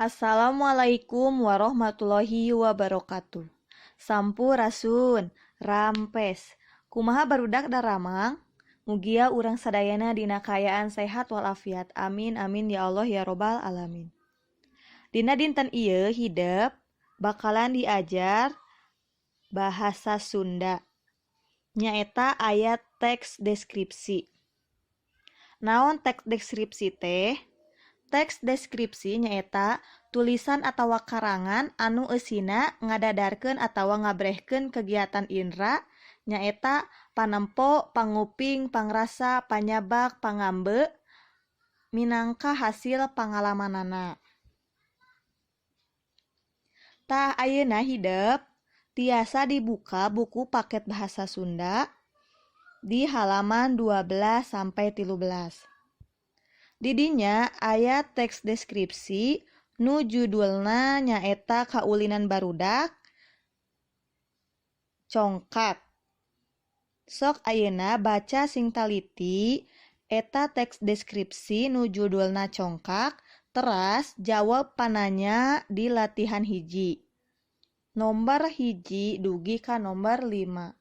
Assalamualaikum warahmatullahi wabarakatuh. Sampurasun, rampes. Kumaha barudak daramang? Mugia urang sadayana dina kaayaan sehat walafiat. Amin amin ya Allah ya robbal alamin. Dina dinten ieu hidep bakalan diajar bahasa Sunda. Nyaeta aya teks deskripsi. Naon teks deskripsi teh? Teks deskripsi nyaeta tulisan atawa karangan anu eusina ngadadarkeun atawa ngabrehkeun kegiatan indra nyaeta panempo, panguping, pangrasa, panyabak, pangambe minangka hasil pangalamanana. Tah, ayeuna hidep tiasa dibuka buku paket bahasa Sunda di halaman 12 sampai 13. Di dinya aya teks deskripsi nu judulna nyaeta Kaulinan Barudak Congkak. Sok ayeuna baca sing taliti eta teks deskripsi nu judulna Congkak, teras jawab pananya di latihan 1. Nomor 1 dugi ka nomor 5.